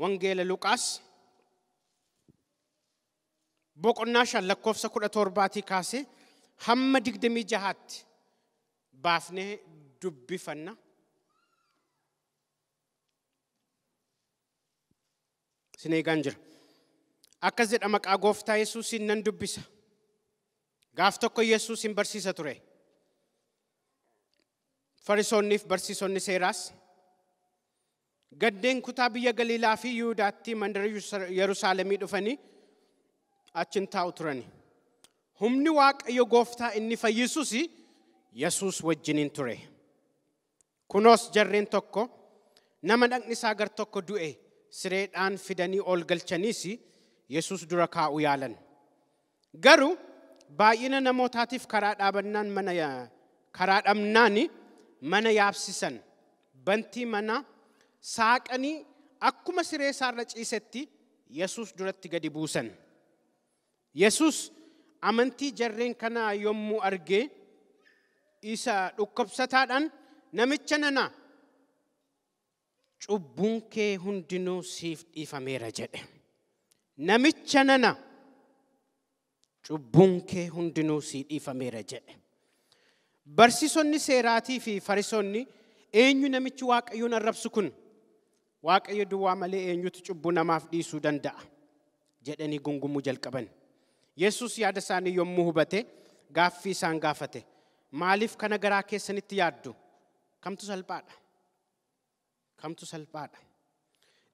Wangeela Luqaas boqonnaa 5 lakkoofsa 17 kaasee hamma 26tti baafnee dubbifanna. Isin eegaan jira. Akkas jedha maqaa gooftaa Yesuusiin nan dubbisa. Gaaf tokko Yesuusin barsiisa ture. Farisoonniif barsiisonni seeraas gaddeen kutaa biyya Galiilaa fi Yihudaatti mandara Yerusaalemii dhufanii achin taa'u turani. Humni Waaqayyo gooftaa inni fayyisuus Yesuus wajjiniin ture. Kunoos jarreen tokko nama dhaqni isaa gar tokko du'e sireedhaan fidanii ol galchaniis Yesuus dura kaa'uu yaalan. Garuu baay'ina namootaatiif karaa dhaabannaan mana karaa dhabnaan mana yaabsisan. Bantii mana saaqanii akkuma siree isaarra ciisetti Yesuus duratti gadi buusan. Yesuus amantii jarreen kanaa yommuu argee isa dhukkubsataadhaan namicha nana cubbuun kee hundinuu siif dhiifameera jedhe. Namicha nana cubbuun kee hundinuu sii dhiifameera jedhe. Barsiisonni seeraatii fi farisoonni eenyu namichi Waaqayyoon arrabsu kun? Waaqayyo duwwaa malee eenyutu cubbuu namaaf dhiisuu danda'a jedhanii gungumuu jalqaban. Yesuus yaada isaanii yommuu hubate gaaffii isaan gaafate. Maaliif kana garaa keessanitti yaaddu? Kamtu salphaadha? Kamtu salphaadha?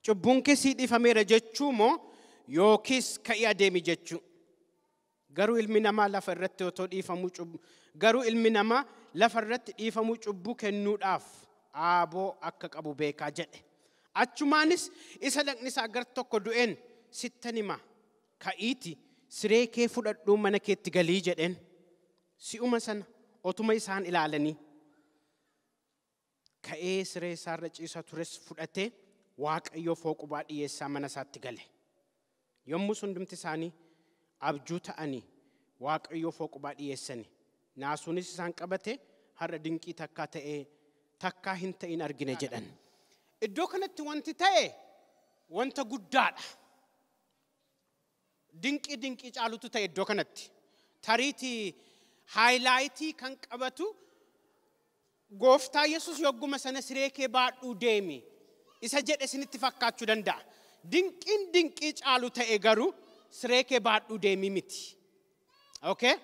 Cubbuun kee sii dhiifameera jechuu moo yookiis ka'ii adeemi jechuu? Garuu ilmi namaa lafa irratti otoo dhiifamuu cubbuu garuu ilmi namaa lafa irratti dhiifamuu cubbuu kennuudhaaf aaboo akka qabu beekaa jedhe. Achumaanis isa dhaqni isaa gar tokko du'een sittan hima ka'iiti siree kee fudhadhuu mana keetti galii jedheen. Si'uma sana otuma isaan ilaalanii ka'ee siree isaarra ciisaa tures fudhatee Waaqayyoo fooqubaa dhiyeessaa mana isaatti gale. Yommuu hundumti isaanii abjuu ta'anii Waaqayyoo fooqubaa dhiyeessani. Naasuunis isaan qabate har'a dinqii takkaa ta'ee takkaa hin ta'in argine jedhan. Iddoo kanatti wanti ta'e wanta guddaadha. Dinqii dinqii caalutu ta'e iddoo kanatti. Tariitii haaylaayitii kan qabatu gooftaa Yesuus yogguma sana siree kee baadhuu deemi isa jedhe isinitti fakkaachuu danda'a. Dinqiin dinqii caalu ta'e garuu siree kee baadhuu deemi miti. Okay?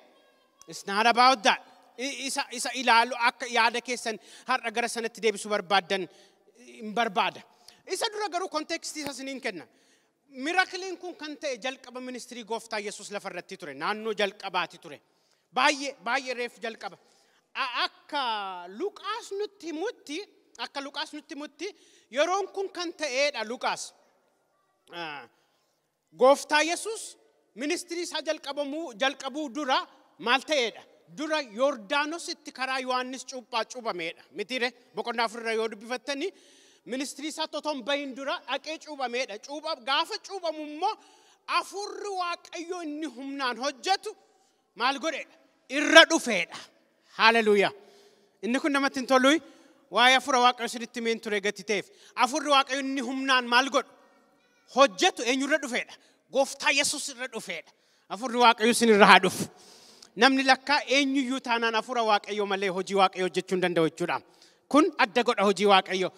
It's not about that. Isa ilaalu akka yaada keessan har'a gara sanatti deebisuu barbaaddan hin barbaada. Isa dura garuu kontekstii isa isiniin kenna. Mirakiliin kun kan ta'e jalqaba ministirii gooftaa Yesuus lafa irratti ture. Naannoo jalqabaati ture. Baay'ee baay'ee reefu jalqaba. Akka Luqaas nutti himutti akka Luqaas nutti himutti yeroon kun kan ta'eedha Luqaas. Gooftaa Yesuus ministirii isaa jalqabuu dura maal ta'eedha? Dura Yordaanositti karaa Yohaannis cuuphaa cuuphameedha. Mitiire boqonnaa 4 yoo dubbifattanii ministirii isaa otoo hin bahin dura dhaqee cuuphameedha. Gaafa cuuphamu immoo afurri Waaqayyoo inni humnaan hojjetu maal godheedha? Irra dhufeedha. Haleluuyaa. Inni kun namatti hin tolu. Waa'ee afura Waaqayyoo isinitti himeen ture gati ta'eef. Afurri Waaqayyoo inni humnaan maal godhu? Hojjetu eenyurra dhufeedha? Gooftaa Yesuus irra dhufeedha. Afurri Waaqayyoo isinirra haa dhufu. Namni lakkaa eenyuyyuu taanaan afura Waaqayyoo malee hojii Waaqayyoo hojjechuu hin danda'u jechuudha. Kun adda godha hojii Waaqayyoo.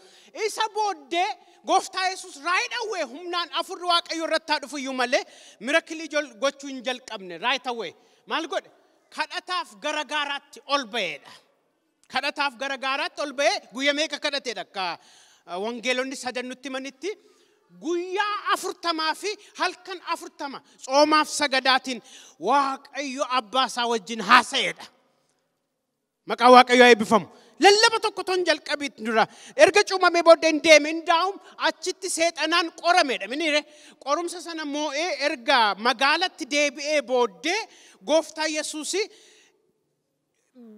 Isa booddee gooftaa Yesuus right away humnaan afurri Waaqayyoo irratti haa dhufu iyyuu malee mirakilii gochuu hin jalqabne right away. Maal godhe? Kadhataaf gara gaaraatti ol ba'eedha. Kadhataaf gara gaaraatti ol ba'ee guyyaa meeqa kadhateedha akka wangeelonni sadan nutti himanitti guyyaa 40 fi halkan 40 tsoomaaf sagadaatiin Waaqayyo abbaa isaa wajjin haasa'eedha. Maqaa Waaqayyoo eebbifamu. Lallaba tokko ton jalqabiit dura erga cuumamee booddee hin deeme hin daa'um achitti seexanaan qorameedha. Miniire qorumsa sana moo'ee erga magaalatti deebi'ee booddee gooftaa Yesuus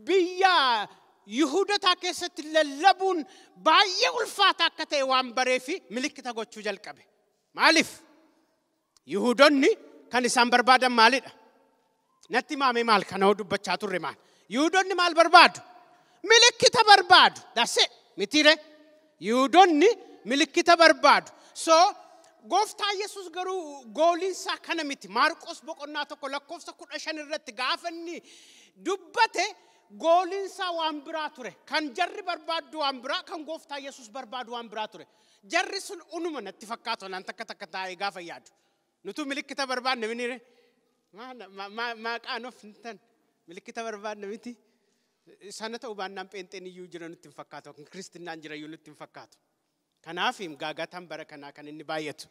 biyya Yihuudotaa keessatti lallabuun baay'ee ulfaata akka ta'e waan bareefi milikkita gochuu jalqabe. Maaliif? Yihuudoonni kan isaan barbaadan maalidha? Natti maamee maal kana hoo dubbachaa turre maal? Yihuudoonni maal barbaadu? Milikkita barbaadu. That's it. Mitiire? Yihuudoonni milikkita barbaadu. So Gooftaa Yesuus garuu gooliinsaa kana miti. Maarqos boqonnaa 1 lakkoofsa 15 irratti gaafa inni dubbate gooliinsaa waan biraa ture. Kan jarri barbaaddu waan biraa, kan gooftaa Yesuus barbaadu waan biraa ture. Jarri sun unuma natti fakkaatu naan takka takka taa'ee gaafa yaadu. Nutu milikkita barbaanne minire? Maqaan of hin tan milikkita barbaanne miti. Sana ta'uu baannaan pheenxeen iyyuu jira nutti hin fakkaatu. Kan kiristinnaan jira iyyuu nutti hin fakkaatu. Kanaaf gaagataan bara kanaa kan inni baay'atu.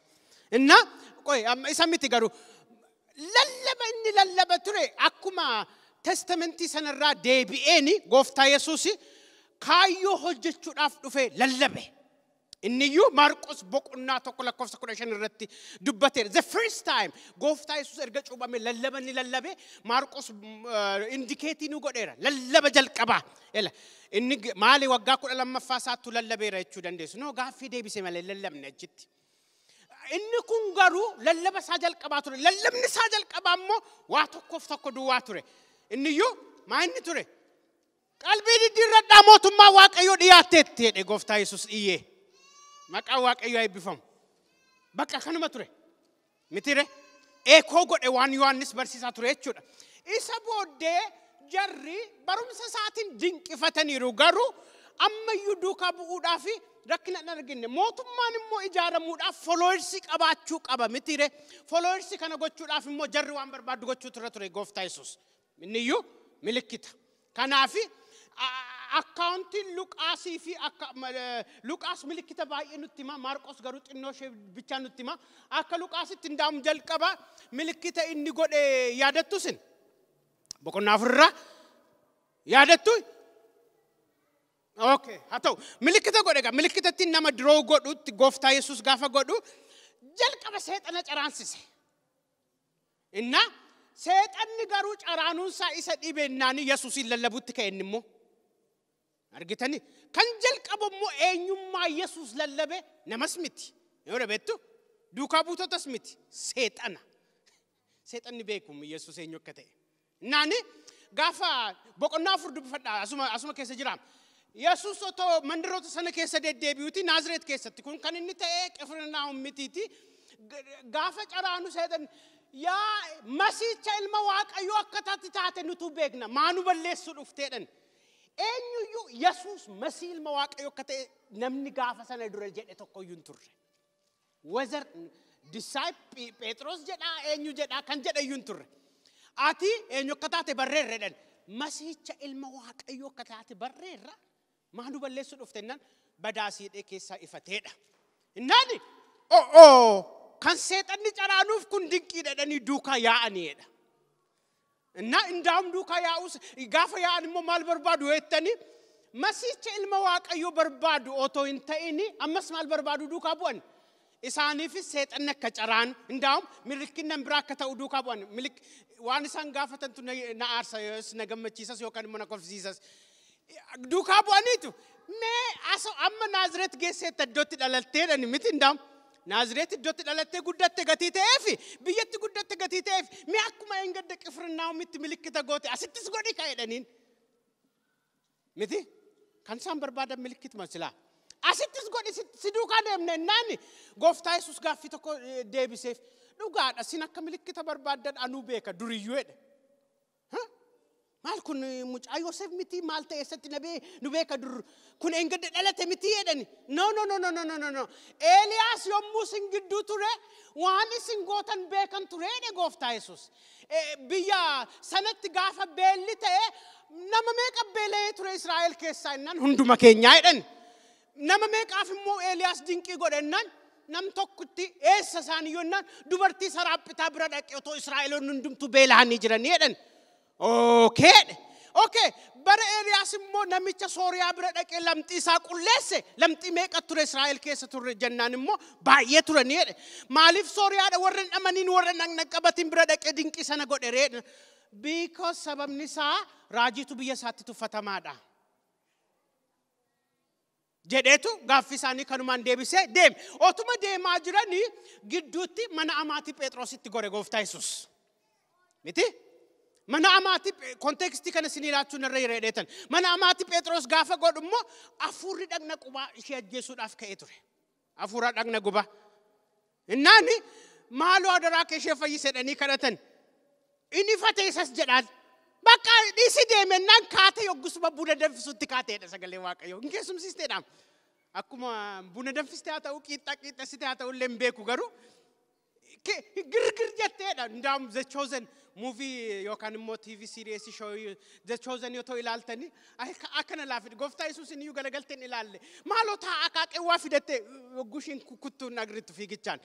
Inna qoy amma isa miti garuu lallaba inni lallaba ture akkuma testamentii sanarraa deebi'eeni gooftaa Yesuus kaayyoo hojjechuudhaaf dhufe lallabe. Inni iyyuu Maarqos boqonnaa 1 lakkoofsa 15 irratti dubbateera. The first time gooftaa Yesuus erga cuuphame lallaba inni lallabe Maarqos indikeetii nu godheera. Lallaba jalqabaa. Ela inni maali waggaa 12ffaa isaattu lallabeera jechuu dandeessu. No gaaffii deebise malee lallabne achitti. Inni kun garuu lallaba isaa jalqabaa ture. Lallabni isaa jalqabaa immoo waa tokkoof tokko duwwaa ture. Inni iyyuu maa inni ture? Qalbii diddiirradhaa mootummaa Waaqayyoo dhiyaatteetti jedhe gooftaa Yesuus iyyee. Maqaan Waaqayyoo eebbifamu. Bakka kanuma ture. Mitire eekoo godhe waan Yohaannis barsiisaa ture jechuudha. Isa booddee jarri barumsa isaatiin dinqifataniiru garuu ammayyuu duukaa bu'uudhaaf rakkina hin arginne. Mootummaan immoo ijaaramuudhaaf foloowersii qabaachuu qaba mitire. Foloowersii kana gochuudhaaf immoo jarri waan barbaadu gochuu ture ture gooftaa Yesuus. Inni iyyuu milikkita. Kanaaf akkaawuntiin Luqaasii fi Luqaas milikkita baay'ee nutti hima. Maarqos garuu xinnoo ishee bichaa nutti hima. Akka Luqaasitti hindaa'uun jalqaba milikkita inni godhe yaadattu sin. Boqonnaa 4 irraa yaadattu? Okay, haa ta'u. Milikkita godhe egaa milikkitatti nama diroo godhutti gooftaa Yesuus gaafa godhu jalqaba seexana caraansise. Inna seexanni garuu caraanuunsaa isa dhibeennaani Yesuusin lallabutti ka'e inni immoo. Argitanii? Kan jalqabu immoo eenyummaa Yesuus lallabe namas miti. Yoo dhabeettu duukaa buutotas miti. Seexana. Seexanni beekum Yesuus eenyu akka ta'e. Naani gaafa boqonnaa 4 dubbifadhaa asuma keessa jira. Yesuus otoo mandaroota sana keessa deddeebi'uuti Naazreet keessatti kun kan inni ta'e Qifirnaahum mitiiti. Gaafa caraanu seexanni yaa masiicha ilma Waaqayyoo akka taate taate nutu beekna maanu balleessuu dhufteedhan. Eenyuyyuu Yesuus masii ilma Waaqayyoo akka ta'e namni gaafa sana dura jedhe tokkoyyuu hin turre. Wazar disciple Phexros jedhaa eenyu jedhaa kan jedhe iyyuu hin turre. Ati eenyu akka taate barreerra jedhan. Masiicha ilma Waaqayyoo akka taate barreerra maanu balleessuu dhufte jennaan badaasiidhee keessaa ifateedha. Innaani o'oo kan seexanni caraanuuf kun dinqiidha jedhanii duukaa yaa'aniidha. Innaa indaa'um duukaa yaa'us gaafa yaa'an immoo maal barbaadu jettanii masiicha ilma Waaqayyoo barbaadu otoo hin ta'in ammas maal barbaadu duukaa bu'an. Isaaniifis seexanni akka caraanu indaa'um milikkinnan biraa akka ta'u duukaa bu'an. Waan isaan gaafatantu na aarsa na gammachiisas yookaan immoo na kolfisiisas. Duukaa bu'aniitu mee amma Naazreet geesseetta iddootti dhalatteedhani miti indaa'um. Naazreet iddootti dhalattee guddatte gatii ta'eef biyyatti guddatte gatii ta'eef mee akkuma eengadda Qifirnaahumitti milikkita goote asittis godhi ka'edhaniin. Miti kan isaan barbaadan milikkituma silaa. Asittis godhi si duukaa deemne ennaani gooftaa Yesuus gaaffii tokko deebiseef dhugaadha sin akka milikkita barbaaddan anuu beeka duriyyuu jedhe. Maal kun mucaa Yoosef miti maal ta'e eessatti nu beeka dur kun eengadda dhalate miti jedhani. No no no no no no no no. Eeliyaas yommuu isin gidduu ture waan isin gootan beekan ture jedhe gooftaa Yesuus. Biyya sanatti gaafa beelli ta'e nama meeqa beela'ee ture Israa'el keessaa jennaan hunduma keenyaa jedhan. Nama meeqaaf immoo Eeliyaas dinqii godhe jennaan nam tokkotti eessa isaanii yennaan dubartii Saraaphitaa bira dhaqee otoo Israa'eloonni hundumtuu beela'anii jiranii jedhan. Okay. Okay. Bara Eeliyaas immoo namicha Sooriyaa bira dhaqee lamxii isaa qulleesse lamxii meeqa ture Israa'el keessa turre jennaan immoo baay'ee turanii jedhe. Maaliif Sooriyaadha warra hin amaniin warra dhaqna qabatin bira dhaqee dinqii sana godhe reedha. Because sababni isaa raajiitu biyya isaatti tuffatamaadha. Jedheetu gaaffii isaanii kanumaan deebisee deeme. Otuma deemaa jiranii gidduutti mana amaatii Phexrositti gore gooftaa Yesuus. Miti? Mana amaatii kontekstii kana isin ilaachuun irra yeroo dheetan. Mana amaatii Phexros gaafa godhu immoo hafuurri dhagna qubaa ishee ajjeesuudhaaf ka'ee ture. Hafuura dhagna gubaa. Innaani maaloo adaraa kee ishee fayyisi jedhanii kadhatan. Inni fatee isas jedhaan. Bakka dhiisi deemennaan kaatee yoggasuma buna danfisutti kaateedha sagalee Waaqayyoo. Hin keessumsiisteedha. Akkuma buna danfistee haa ta'u qiixxaa qiixxessitee haa ta'u illee hin beeku garuu girgir jetteedha. Ndaam The Chosen movie yookaan immoo TV series show The Chosen yoo ta'u ilaaltanii akkana laafidha. Gooftaa Yesuus iyyuu galagalteen ilaalle. Maaloo taa'aa akaaqee fidatte yogguu isheen kukkuttuun agrittu fiigichaan.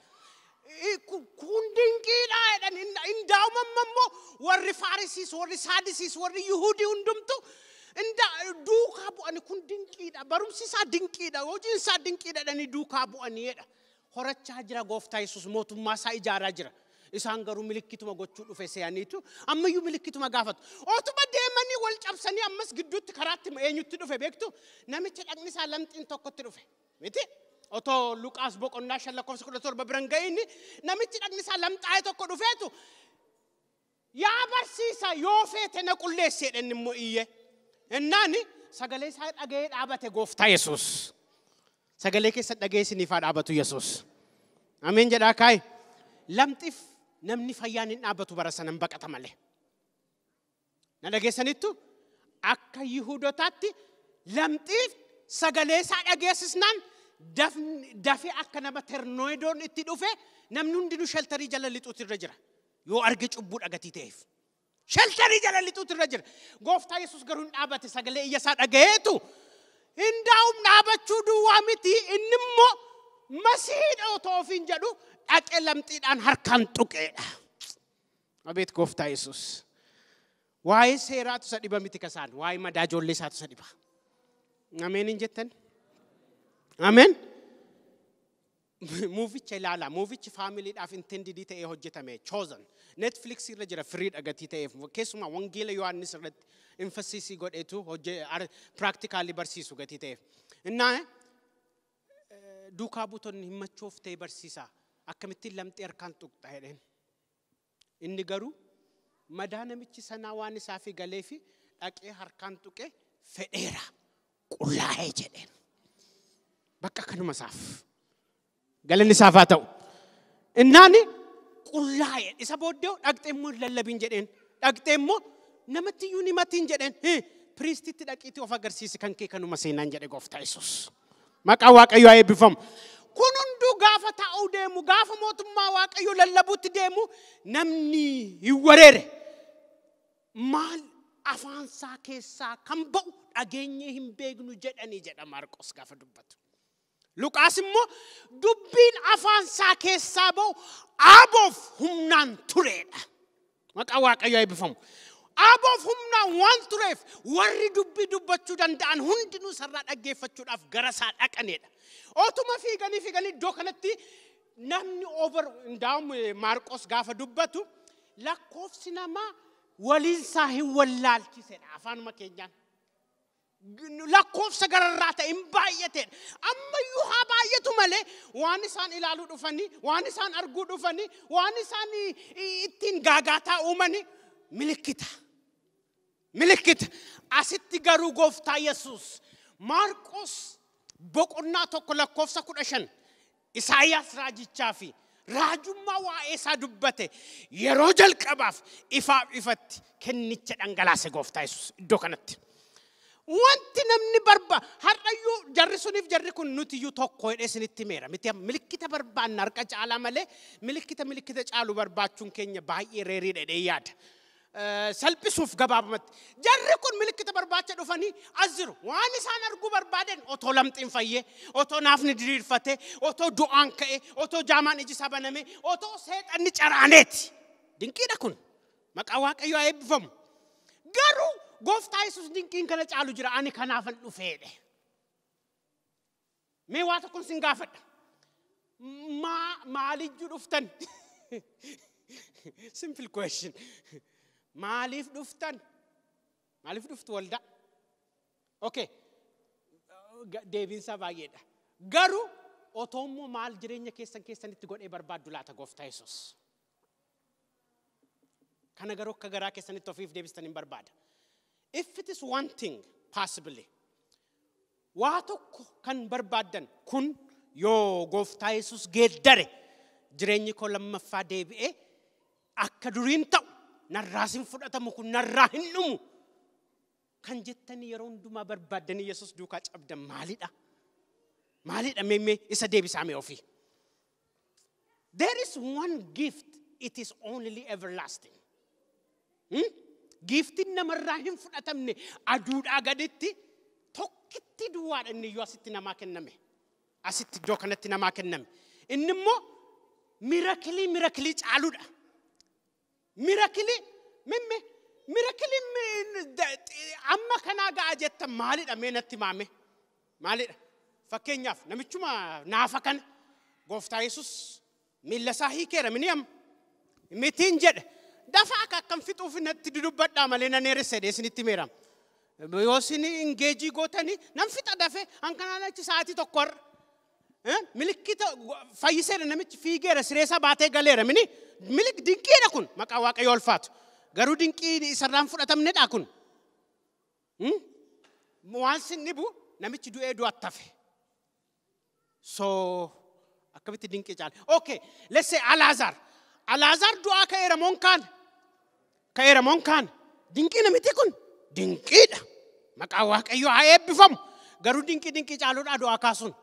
Kun dinqiidha jedhan. Indaa'uma immoo warri Faarisiis, warri Saadisiis, warri Yihuudii hundumtu duukaa bu'ani kun dinqiidha. Barumsi isaa dinqiidha. Hojiin isaa dinqiidha jedhanii duukaa bu'aniidha. Horachaa jira gooftaa Yesuus mootummaa isaa ijaaraa jira. Isaan garuu milikkituma gochuu dhufe se'aniitu ammayyuu milikkituma gaafatu. Otuma deemanii wal cabsanii ammas gidduutti karaatti eenyutti dhufe beektu namicha dhaqni isaa lamxiin tokkotti dhufe. Miti? Otoo Luqaas boqonnaa 5 lakkoofsa 17 bira hin ga'iin namichi dhaqni isaa lamxaa'e tokko dhufeetu yaa barsiisa yoo feete na qulleessi jedhan immoo iyye. Innaani sagalee isaa dhaga'ee dhaabate gooftaa Yesuus. Sagalee keessa dhaga'ee isiniif haa dhaabatu Yesuus. Ameen jedhaa kaayi. Lamxiif namni fayyaan hin dhaabatu bara sana hin baqata malee. Na dhageessanittu akka Yihuudotaatti lamxiif sagalee isaa dhageessisnaan dafee akka nama ternoidoon itti dhufe namni hundinuu sheltarii jala lixuutu irra jira. Yoo arge cubbuu dhagatii ta'eef. Sheltarii jala lixuutu irra jira. Gooftaa Yesuus garuu hin dhaabate sagalee iyya isaa dhagayeetu. Hindaa'um dhaabachuu duwwaa miti inni immoo masiidha otoo ofiin jedhu dhaqee lamxiidhaan harkaan tuqeedha. Abeet gooftaa Yesuus. Waa'ee seeraatu isa dhiba miti kasaan waa'ee madaa ijoollee isaatu isa dhiba. Ameen hin jettan? Ameen. Muuvicha ilaala. Muuvichi faamiliidhaaf intendidii ta'ee hojjetame. Chosen. Netflix irra jira firii dhagatii ta'eef. Keessumaa Wangeela Yohaannis irratti infasiisii godheetu practically barsiisu gatii ta'eef. Innaa duukaa buutonni hin machooftee barsiisa. Akkamittiin lamxii harkaan tuqxa jedheen. Inni garuu madaa namichi sanaa waan isaaf galee fi dhaqee harkaan tuqee fedheera qullaa'ee jedheen. Bakka kanuma isaaf. Galanni isaaf haa ta'u. Innaani qullaa'ee isa booddee dhaqxee immoo lallabiin jedheen. Dhaqxee immoo namatti iyyuu himatiin jedheen. Piriistitti dhaqiitii of agarsiisi kan kee kanuma seenaan jedhe gooftaa Yesuus. Maqaan Waaqayyoo haa eebbifamu. Kun hunduu gaafa taa'uu deemu gaafa mootummaa Waaqayyoo lallabuutti deemu namni hin wareere. Maal afaansaa keessaa kan ba'u dhageenyee hin beeknu jedhanii jedha Maarqos gaafa dubbatu. Luqaas immoo dubbiin afaansaa keessaa ba'u aaboof humnaan tureedha. Maqaan Waaqayyoo eebbifamu. Aaboof humnaan waan tureef warri dubbii dubbachuu danda'an hundinuu sarara dhaggeeffachuudhaaf gara isaa dhaqanidha. Otuma fiiganii fiiganii iddoo kanatti namni over ndaa'um Maarqos gaafa dubbatu lakkoofsi namaa waliinsaa hin wallaalchisedha afaanuma keenyaan. Lakkoofsa gararraa ta'e hin baay'atedha. Ammayyuu haa baay'atu malee waan isaan ilaaluu dhufanii, waan isaan arguu dhufanii, waan isaan ittiin gaagaataa uumanii milikkita. Milikkita. Asitti garuu gooftaa Yesuus Maarqos boqonnaa 1 lakkoofsa 15 Isaayyaas raajichaa fi raajummaa waa'ee isaa dubbate yeroo jalqabaaf ifaaf ifatti kennicha dhangalaase gooftaa Yesuus iddoo kanatti. Wanti namni har'ayyuu jarri suniif jarri kun nuti iyyuu tokko jedhee isinitti himeera. Miti milikkita barbaanna harka caalaa malee milikkita milikkita caalu barbaachuun keenya baay'ee reerii jedhee yaada. Salphisuuf gabaabumatti. Jarri kun milikkita barbaacha dhufanii as jiru. Waan isaan arguu barbaadan otoo lamxiin fayyee, otoo naafni diriirfate, otoo du'aan ka'e, otoo jaamaan iji isaa baname, otoo seexanni caraaneeti. Dinqiidha kun. Maqaa Waaqayyoo haa eebbifamu. Garuu gooftaa Yesuus dinqiin kana caalu jira ani kanaafan dhufeedhe. Mee waa tokkon sin gaafadha. Maaliyyuu dhuftan? Simple question. Maaliif dhuftan? Maaliif dhuftu waldaa? Okay. Deebiinsaa baay'eedha. Garuu otoo immoo maal jireenya keessan keessanitti godhee barbaaddu laata gooftaa Yesuus? Kana garuu akka garaa keessanitti ofiif deebistan hin barbaada. If it is one thing possibly, waa tokko kan barbaaddan kun yoo gooftaa Yesuus geeddare Jireenyi koo lammaffaa deebi'ee akka duriin ta'u narraas hin fudhatamu kun narraa hin dhumu. Kan jettanii yeroo hundumaa barbaaddanii Yesuus duukaa cabdan maalidha? Maalidha meemmee isa deebisaa mee ofii? There is one gift, it is only everlasting. Giftiin namarraa hin fudhatamne aduudhaa gaditti tokkitti duwwaadha inni iyyuu asitti namaa kenname. Asitti iddoo kanatti namaa kenname. Inni immoo miracle caaludha. Miracle mimme miracle amma kanaa ga'a jettan maalidha mee natti maame? Maalidha? Fakkeenyaaf namichuma naafa kana gooftaa Yesuus miilla isaa hiikeera mini amma. Mitiin jedhe dafa akka akkam fixuuf natti dudubbadhaa malee nan dheeressa jedhee isinitti himeera. Yoo isin engage gootanii nan fixa dafee hankanaan achi sa'aatii tokko har'a. Milikkita fayyiseera namichi fiigeera sireessa baatee galeera mini milik dinqiidha kun maqaa Waaqayyoo ulfaatu. Garuu dinqii isarraan fudhatamnedha kun. Waan sin dhibu namichi du'ee du'atti hafe. So akkamitti dinqii caala? Okay, let's say Alaazar. Alaazar du'aa ka'eera moo hin kaane? Ka'eera moo hin kaane? Dinqii namitti kun dinqiidha. Maqaa Waaqayyoo haa eebbifamu. Garuu dinqii dinqii caaluudha du'aa kaasuun.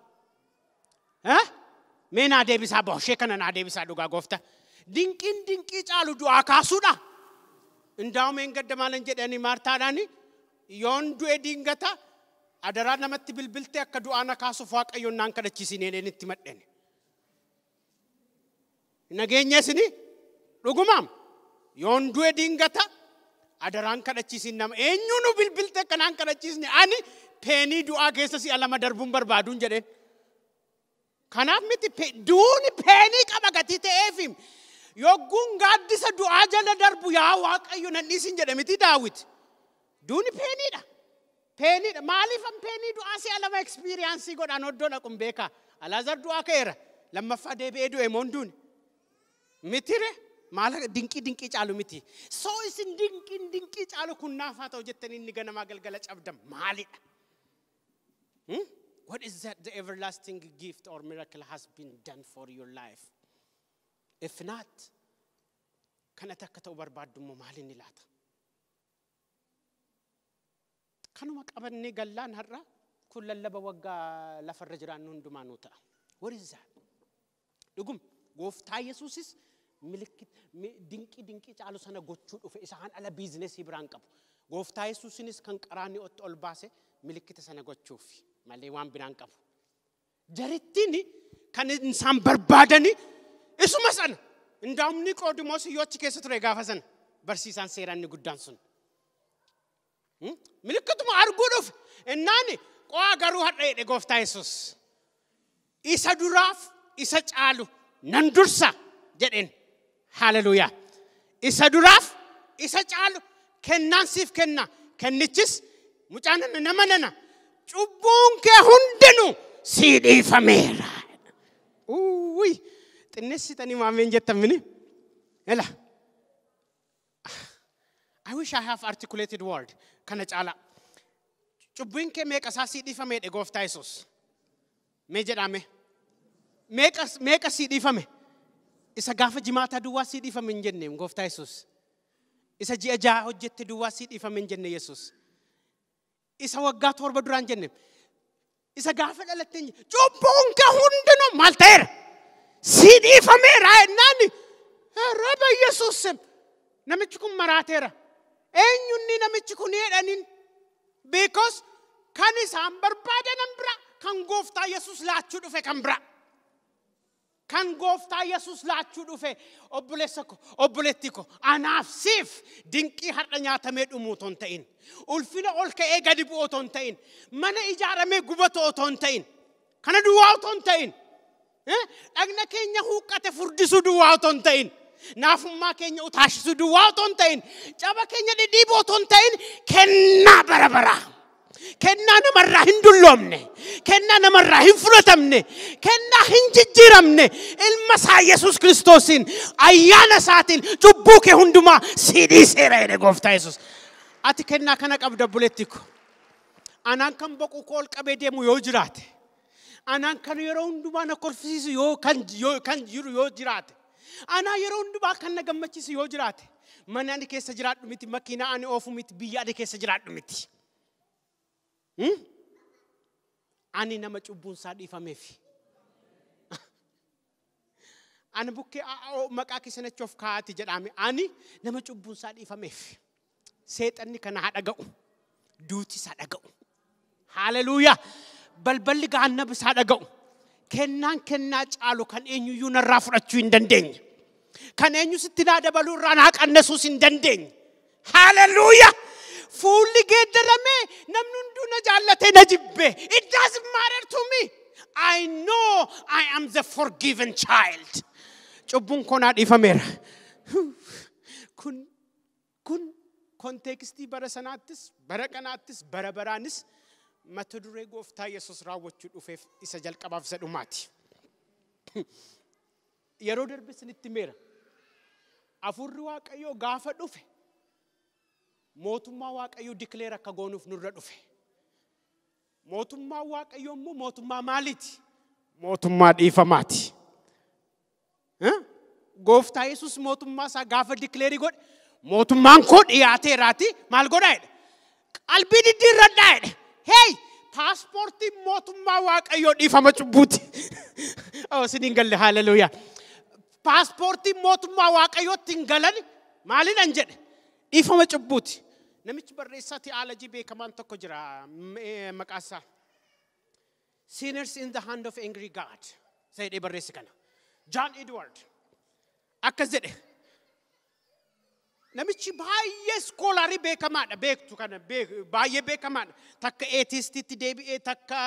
Mee naa deebisaa boshee kana naa deebisaa dhugaa gooftaa. Dinqiin dinqii caalu du'aa kaasuudha. Indaa'u meen gadda maalan jedhanii Maartaadhaani yoon du'e dingata adaraa namatti bilbiltee akka du'aa na kaasuuf Waaqayyoon naan kadhachiisinee jedheen itti madhene. Nageenya isinii dhugumaam yoon du'e dingata adaraan kadhachiisin nama eenyu nu bilbilte akka naan kadhachiisne ani pain du'aa keessa si'a lama darbuun barbaaduun jedheen. Kanaaf miti duuni pain qaba gatii ta'eefi yogguun gaaddisa du'aa jala darbu yaa Waaqayyo nan dhiisin jedhe miti Daawit. Duuni painiidha. Painiidha. Maaliifan pain du'aa si'a lama experience godhaan oddoo dhaqun beekaa. Alaazar du'aa ka'eera. Lammaffaa deebi'ee du'e moo hin duune? Mitire maal dinqii dinqii caalu miti. So isin dinqiin dinqii caalu kun naaf haa ta'u jettanii inni ganamaa galgala cabdan maalidha? What is that the everlasting gift or miracle has been done for your life? If not, kanatti akka ta'u barbaaddu immoo maal inni laata? Kanuma qabannee gallaan har'a kun lallaba waggaa lafarra jiraannu hundumaa nuu ta'a. What is that? Dhugum gooftaa Yesuusis dinqii dinqii caalu sana gochuu dhufe isaan ala business biraan qabu. Gooftaa Yesuusinis kan qaraanii ol baase milikkita sana gochuuf malee waan biraan qabu. Jarittiin kan isaan barbaadani isuma sana. Indaa'um Niqoodimoos iyyuu achi keessa ture gaafa sana barsiisaan seeraa inni guddaan sun. Milikkituma arguu dhufe innaani qo'aa garuu har'a jedhe gooftaa Yesuus. Isa duraaf isa caalu nan dursa jedheen. Haleluuyaa. Isa duraaf isa caalu kennaan siif kenna. Kennichis mucaan nama nana cubbuun kee hundinuu sii dhiifameera. Uwwi xinneessitanii maameen jettan mini. Ela. I wish I have articulated word kana caala. Cubbuun kee meeqa isaa sii dhiifameedhe gooftaa Yesuus? Mee jedhame? Meeqa sii dhiifame? Isa gaafa jimaataa duwwaa sii dhiifame hin jenne gooftaa Yesuus. Isa ji'a 6 hojjette duwwaa sii dhiifame hin jenne Yesuus. Isa waggaa 7 duraan jenne. Isa gaafa dhalatte hin jenne. Cubbuun kee hundinuu maal ta'eera? Sii dhiifameera jennaan raba Yesuus namichi kun maraateera. Eenyunni namichi kun jedhaniin? Because kan isaan barbaadan bira kan gooftaa Yesuus laachuu dhufe kan bira. Kan gooftaa Yesuus laachuu dhufe obboleessa ko obboleetti ko anaaf siif dinqii har'a nyaatamee dhumu otoo hin ta'in ulfina ol ka'ee gadi bu'u otoo hin ta'in mana ijaaramee gubatu otoo hin ta'in kana duwwaa otoo hin ta'in dhagna keenya huuqqate furdisuu duwwaa otoo hin ta'in naafummaa keenya utaashisuu duwwaa otoo hin ta'in caba keenya dhidhiibuu otoo hin ta'in kennaa bara baraa. Kennaa namarraa hin dulloomne, kennaa namarraa hin fudhatamne, kennaa hin jijjiiramne, ilma isaa Yesuus Kiristoosiin ayyaana isaatiin cubbuu kee hundumaa sii dhiiseera jedhe gooftaa Yesuus. Ati kennaa kana qabda obboleetti ko. Anaan kan boquu koo ol qabee deemu yoo jiraate, Anaan kan yeroo hundumaa na kolfisiisu yoo kan jiru yoo jiraate. Anaa yeroo hundumaa kan na gammachiisu yoo jiraate. Mana ani keessa jiraadhu miti, makiinaa ani oofu miti, biyya ani keessa jiraadhu miti. Ani nama cubbuun isaa dhiifameef. Ani bukkee maqaa keessan achi of kaa'ati jedhame. Ani nama cubbuun isaa dhiifameef. Seexanni kana haa dhaga'u. Duuti isaa dhaga'u. Haleluuyaa. Balballi gaannaba isaa dhaga'u. Kennaan kennaa caalu kan eenyuyyuu narraa fudhachuu hin dandeenye. Kan eenyu sitti naa dabaluu irraa naa qannasuus hin dandeenye. Haleluuyaa. Fuulli geeddaramee namni hunduu na jaallatee na jibbe. It doesn't matter to me. I know I am the forgiven child. Cubbuun koo naa dhiifameera. Kun konteekstii bara sanaattis, bara kanaattis, bara baraanis mata duree gooftaa Yesuus raawwachuu dhufeef isa jalqabaaf isa dhumaati. Yeroo darbe isinitti himeera. Hafuurri Waaqayyoo gaafa dhufe mootummaa Waaqayyoo declare akka goonuuf nurra dhufe. Mootummaa Waaqayyoo immoo mootummaa maaliiti? Mootummaa dhiifamaati. Gooftaa Yesuus mootummaa isaa gaafa declare godhe mootummaan koo dhiyaateeraati maal godhaa jedhe? Qalbii diddiirradhaa jedhe. Hey! Paaspoortiin mootummaa Waaqayyoo dhiifama cubbuuti. Oh, isiniin galle, haleluuyaa. Paaspoortiin mootummaa Waaqayyootti hin galan maaliidhaan jedhe? Dhiifama cubbuuti. Namichi barreessaa theology beekamaan tokko jira maqaa isaa. Sinners in the Hand of Angry God. Isa jedhee barreesse kana. John Edward. Akkas jedhe. Namichi baay'ee scholarii beekamaadha, beektu kana baay'ee beekamaadha. Takka atheistiitti deebi'ee, takka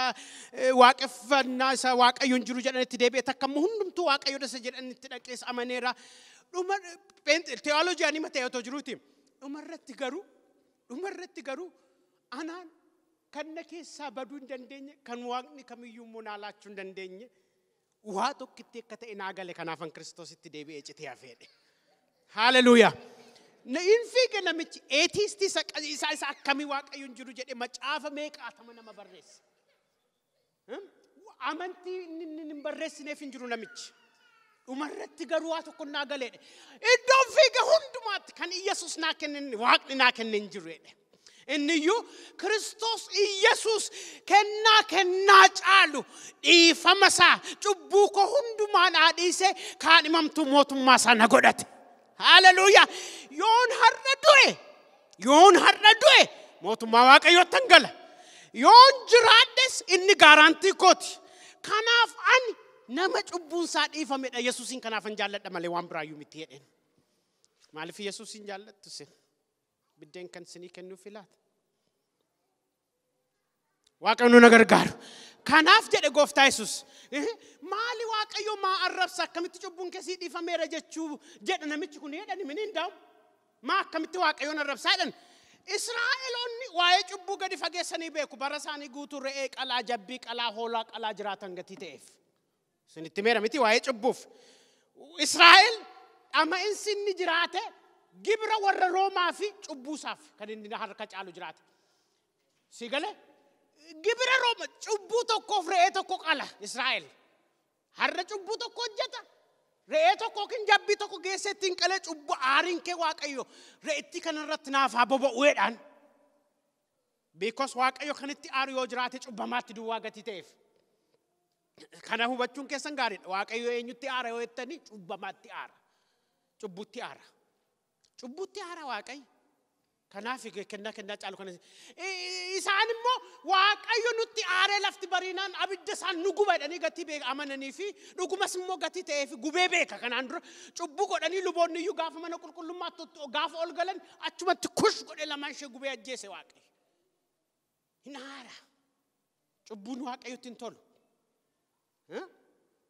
waaqeffannaa isa Waaqayyoon jiru jedhanitti deebi'ee, takka immoo hundumtuu Waaqayyoodha isa jedhanitti dhaqees amaneera. Dhuma theology ani ta'e otoo jiruuti. Dhumarratti garuu anaan kan na keessaa baduu hin dandeenye, kan Waaqni kamiyyuu immoo naa laachuu hin dandeenye waa tokkitti akka ta'e naa gale, kanaafan Kiristoositti deebi'ee citee hafeedhe. Haleluuyaa. Hin fiige namichi atheistii isa akkamii Waaqayyoon jiru jedhe macaafa meeqaatama nama barreesse. Amantii inni hin barreessineef hin jiru namichi. Dhumarratti garuu waa tokko naa galeedha. Iddoon fiige hundumaatti kan Iyyasuus naa kenne Waaqni naa kenne hin jiru jedhe. Inniyyuu Kiristoos Iyyasuus kennaa kennaa caalu dhiifama isaa cubbuu koo hundumaa naa dhiisee kaadhimamtuu mootummaa isaa na godhate. Haleluuyaa! Yoon har'a du'e, yoon har'a du'e mootummaa Waaqayyootti hin gala. Yoon jiraadhes inni guarantee kooti. Kanaaf ani nama cubbuun isaa dhiifamedha. Yesuusin kanaafan jaalladha malee waan biraayyuu miti jedheen. Maaliif Yesuusin jaallattu sin? Biddeen kan sinii kennuuf laata? Waaqayyo nu na gargaaru. Kanaaf jedhe gooftaa Yesuus. Maali Waaqayyo maa arrabsa, akkamitti cubbuun keessii dhiifameera jechuu jedha namichi kun jedhani mini hin daa'u. Maa akkamitti Waaqayyoon arrabsaa jedhan. Israa'eloonni waa'ee cubbuu gadi fageessanii beeku, bara isaanii guutuu re'ee qalaa, jabbii qalaa, hoolaa qalaa jiraatan gatii ta'eef. Isinitti meera miti waa'ee cubbuuf. Israa'el dhama'insi inni jiraate gibira warra Roomaa fi cubbuusaaf kan inni harka caalu jiraate. Si galee? Gibira Rooma, cubbuu tokkoof re'ee tokko qala Israa'el. Har'a cubbuu tokko hojjeta. Re'ee tokko yookiin jabbii tokko geessee ittiin qalee cubbuu aariin kee Waaqayyo re'ettii kanarratti naaf haa boba'uudhaan. Because Waaqayyo kan itti aaru yoo jiraate cubbamaatti duwwaa gatii ta'eef. Kana hubachuun keessan gaariidha. Waaqayyo eenyutti aara yoo jettanii, cubbamaatti aara. Cubbutti aara. Cubbutti aara Waaqayyo. Kanaaf kennaa kennaa caalu kana. Isaan immoo Waaqayyo nutti aaree lafti bariinaan abidda isaan nu guba jedhanii gatii beeka amananii fi dhugumas immoo gatii ta'ee fi gubee beeka. Kanaan dura cubbuu godhanii luboonni iyyuu gaafa mana qulqullummaatti gaafa ol galan achumatti kush godhe lamaan ishee gubee ajjeese Waaqayyo. Hin aara. Cubbuun Waaqayyotti hin tolu.